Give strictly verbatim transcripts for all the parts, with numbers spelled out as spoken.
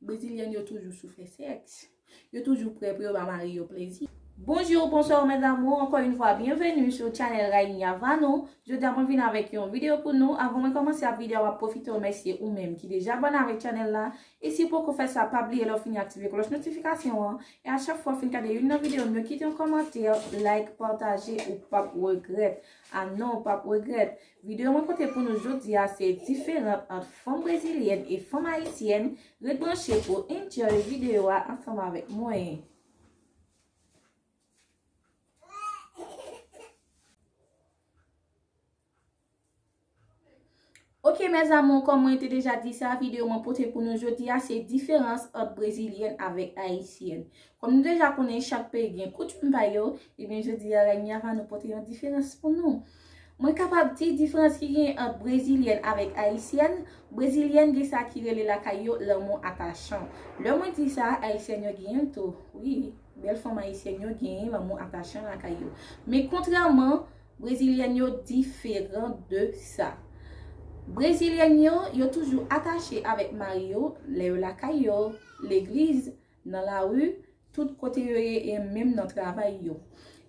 Brezilyèn yo toujou sou fè sèks. Yo toujou prè pou yo ba mari yo plezi. Bonjou, bonswa, mes amours. Encore une fois, bienvenue sur channel Rainy Avano. Jodi a, mwen vin avèk yon videyo pou nou. Avan mwen kòmanse ak videyo a, m ap pwofite remèsye ou menm ki deja abòne avèk channel la. E si w poko fè sa, pa bliye lè w fini aktive klòch notifikasyon an. E a chak fwa w fin gade youn nan videyo m yo, kite yon kòmantè, like, pataje, ou p ap regrèt. A non, ou p ap regrèt. Videyo mwen pote pou nou jodi a se diferans ant fanm brezilyèn e fanm ayisyèn. Ret branche pou enjoy videyo a ansanm avèk mwen. Ok, mes amours, kòm mwen te deja di sa, videyo mwen pote pou nou jodi a se diferans ant brezilyèn avèk ayisyèn. Kòm nou deja konnen, chak peyi gen koutim pa yo, ebyen, jodi a, Rainy Avano pote yon diferans pou nou. Mwen kapab di diferans ki gen ant brezilyèn avèk ayisyèn. Brezilyèn gen sa ki rele lakay yo lanmou atachan. Lè mwen di sa, ayisyèn yo genyen l tou. Wi, bèl fanm ayisyèn yo genyen lanmou atachan lakay yo. Men kontrèman, brezilyèn yo diferan de sa. Brezilyèn yo, yo toujou atache avèk mari yo, lè yo lakay yo, legliz, nan lari, tout kote yo ye, e menm nan travay yo.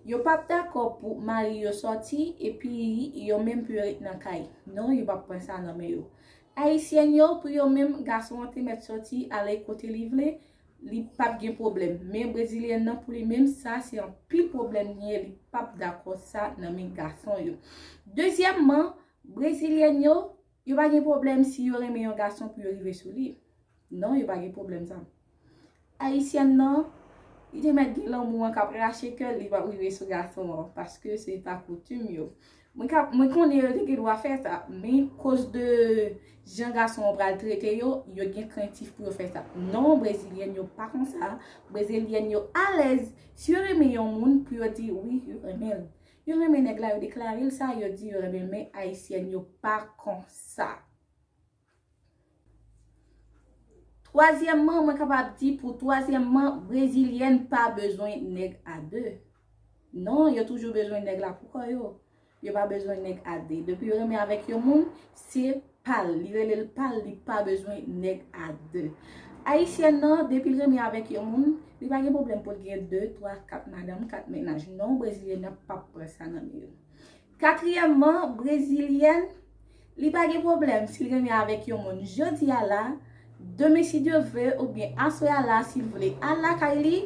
Yo p ap dakò pou mari yo sòti, epi yo menm pou yo ret nan kay. Non, yo p ap pran sa nan men yo. Ayisyèn yo, pou yo menm, gason an te mèt sòti, ale kote li vle, li p ap gen pwoblèm. Men brezilyèn nan, pou li menm, sa se anpil pwoblèm li ye, li p ap dakò sa nan men gason yo. Dezyèmman, brezilyèn yo, yo pa gen pwoblèm si yo renmen yon gason pou yo rive sou li. Non, yo pa gen pwoblèm sa. Ayisyèn nan, li te mèt gen lanmou an k ap rache kè l, li p ap rive sou gason an, paske se pa koutim yo. Mwen ka, mwen konnen yo te gen dwa fè sa, men koz de jan gason an pral trete yo, yo gen krentif pou yo fè sa. Non, brezilyèn yo pa konsa. Brezilyèn yo alèz. Si yo renmen yon moun, pou yo di wi, yo renmen l. Yo renmen nèg la, yo deklare l sa, yo di yo renmen l, men ayisyèn yo pa konsa. Twazyèmman, mwen kapab di pou twazyèmman, brezilyèn pa bezwen nèg a de. Non, yo toujou bezwen nèg la pou kò yo. Yo pa bezwen nèg a de. Depi yo renmen avèk yon moun, se pa l. Li rele l pa l, li pa bezwen nèg a de. Ayisyèn nan, depi l renmen avèk yon moun, li pa gen pwoblèm pou l gen de, twa, kat madanm, kat mennaj. Non, brezilyèn nan p ap pran sa nan men yo. Katriyèmman, brezilyèn, li pa gen pwoblèm si l renmen avèk yon moun jodi a la, demen si Dye vle, oubyen aswè a la, si l vle al lakay li,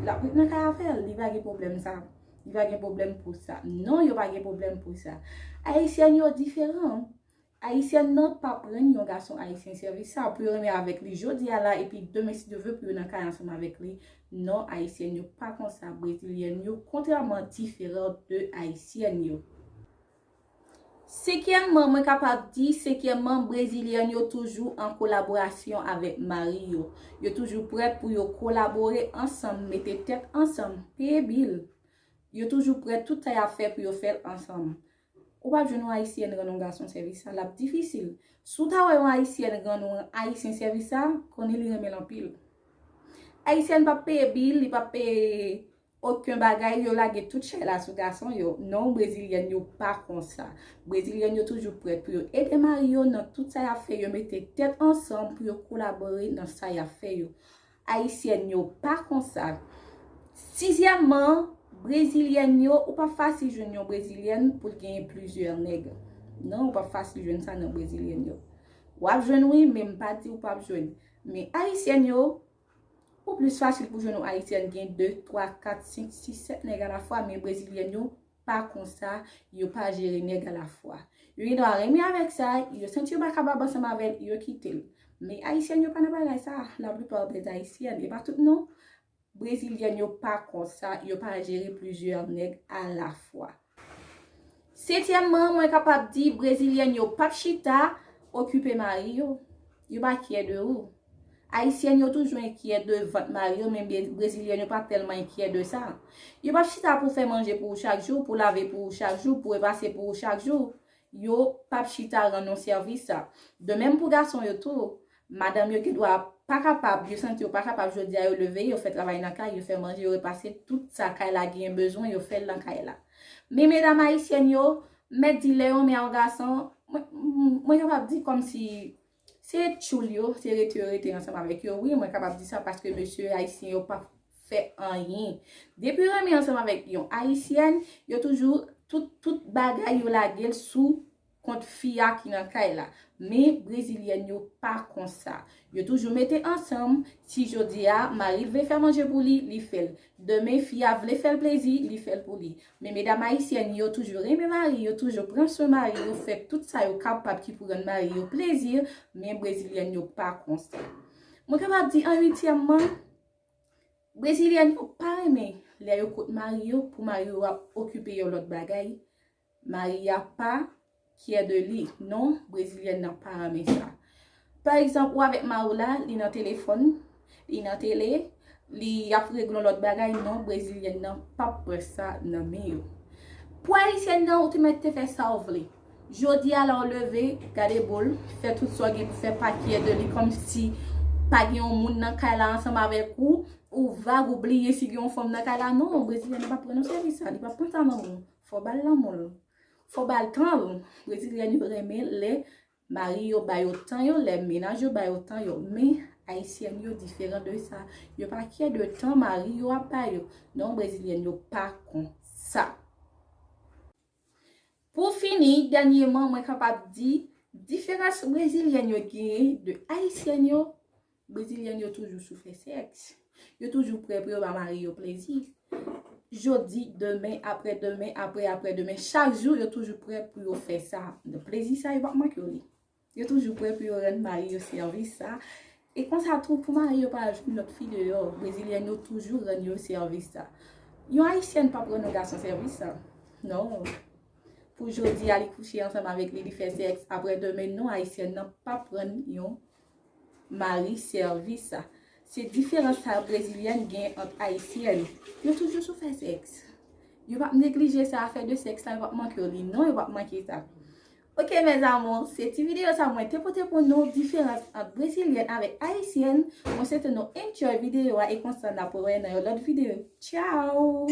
l ap ret nan kay avè l, li pa gen pwoblèm sa. Li pa gen pwoblèm pou sa. Non, yo pa gen pwoblèm pou sa. Ayisyèn yo diferan. Ayisyèn nan p ap rann yon gason ayisyen sèvis sa pou yo renmen avèk li jodi a la, epi demen si Dye vle pou yo nan kay ansanm avèk li. Non, ayisyèn yo pa konsa, brezilyèn yo kontrèman diferan de ayisyèn yo. Senkyèmman, mwen kapab di, senkyèmman, brezilyèn yo toujou an kolaborasyon avèk mari yo. Yo toujou prèt pou yo kolabore ansanm, mete tèt ansanm, peye bil. Yo toujou prèt tout sa y ap fè pou yo fè l ansanm. Ou p ap jwenn yon ayisyèn rann yon gason sèvis sa, l ap difisil. Si w ta wè yon ayisyèn rann yon ayisyen sèvis sa, konnen li renmen l anpil. Ayisyèn p ap peye bil, li p ap peye okenn bagay, yo lage tout chay la sou gason yo. Non, brezilyèn yo pa konsa. Brezilyèn yo toujou prèt pou yo ede mari yo nan tout sa y ap fè, yo mete tèt ansanm pou yo kolabore nan sa y ap fè yo. Ayisyèn yo pa konsa. Sizyèmman, brezilyèn yo, ou p ap fasil jwenn yon brezilyèn pou l genyen plizyè nèg. Non, ou p ap fasil jwenn sa nan brezilyèn yo. W ap jwenn wi, men m pa di ou p ap jwenn. Men ayisyèn yo, ou plis fasil pou jwenn yon ayisyèn gen de, twa, kat, senk, sis, sèt nèg alafwa, men brezilyèn yo, pa konsa, yo pa jere nèg alafwa. Yo gen dwa renmen avèk sa, yo santi yo pa kapab ansanm avè l, yo kite l. Men ayisyèn yo pa nan bagay sa, laplipa dè ayisyèn, e pa tout non. Brezilyèn yo pa konsa, yo pa jere plizyè nèg alafwa. Setyèmman, mwen kapab di brezilyèn yo p ap chita okipe mari yo. Yo pa kyè de ou. Ayisyèn yo toujou enkyè de vant mari yo, men bre- brezilyèn yo pa tèlman enkyè de sa. Yo p ap chita pou fè manje pou ou chak jou, pou lave pou ou chak jou, pou repase pou ou chak jou. Yo p ap chita rann ou sèvis sa. De menm pou gason yo tou. Madanm yo gen dwa pa kapab, yo santi yo pa kapab jodi a, yo leve, yo fè travay nan kay, yo fè manje, yo repase tout sa kay la genyen bezwen, yo fè l nan kay la. Men medam ayisyèn yo, mèt di lè yo renmen yon gason, mwen, mwen kapab di kòmsi Se tchoul yo, se rete yo rete ansanm avèk yo. Wi, mwen kapab di sa paske mesye ayisyen yo pa fè anyen. Depi yo renmen ansanm avèk yon ayisyèn, yo toujou, tout, tout bagay yo lage l sou kont fi a ki nan kay la. Men brezilyèn yo pa konsa. Yo toujou mete ansanm. Si jodi a mari l vle fè manje pou li, li fè l. Demen fi a vle fè l plezi, li fè l pou li. Men medam ayisyèn yo toujou renmen mari yo, toujou pran swen mari yo, fè tout sa yo kapab ki pou rann mari yo plezi. Men brezilyèn yo pa konsa. Mwen kapab di an uityèmman, brezilyèn yo pa renmen lè yo kot mari yo pou mari yo ap okipe yon lòt bagay. Mari a pa kyè de li. Non, brezilyèn nan pa renmen sa. Pa egzanp, ou avèk mari w la, li nan telefòn, li nan tele, li ap regle yon lòt bagay. Non, brezilyèn nan p ap pran sa nan men yo. Pou ayisyèn nan, ou te mèt te fè sa w vle. Jodi a la w leve, gade boul, fè tout sa w gen pou fè, pa kyè de li, kòmsi pa gen yon moun nan kay la ansanm avèk ou, ou vag, ou bliye si gen yon fanm nan kay la. Non, brezilyèn nan p ap pran non sèvis sa, li p ap pran sa nan men w. Fò w ba l lanmou l. Fò w ba l tan l. Brezilyèn yo renmen lè mari yo ba yo tan yo, lè mennaj yo ba yo tan yo. Men ayisyèn yo diferan de sa. Yo pa kyè de tan mari yo ap ba yo. Non, brezilyèn yo pa konsa. Pou fini, dènyèman, mwen kapab di diferans brezilyèn yo genyen de ayisyèn yo. Brezilyèn yo toujou sou fè sèks. Yo toujou prè pou yo ba mari yo plezi. Jodi, demen, aprè demen, aprè, aprè demen, chak jou yo toujou prè pou yo fè sa. Donk plezi sa yo p ap manke yo li. Yo toujou prè pou yo rann mari yo sèvis sa. E konsa tou, pou mari yo pa al jwenn lòt fi deyò, brezilyèn yo toujou rann yo sèvis sa. Yon ayisyèn p ap rann yon gason sèvis sa. Non. Pou jodi a li kouche ansanm avèk li, li fè sèks, aprè demen non, ayisyèn nan p ap rann yon mari sèvis sa. Se diferans sa brezilyèn gen ant ayisyèn. Yo toujou sou fè sèks. Yo p ap neglije sa, afè de sèks la, yo p ap manke yo li. Non, yo p ap manke sa. Ok, mes amours, se ti videyo sa mwen te pote pou nou, diferans ant brezilyèn avèk ayisyèn. Mwen swete nou enjoy videyo a e konsa n ap wè nan yon lòt videyo. Tchao!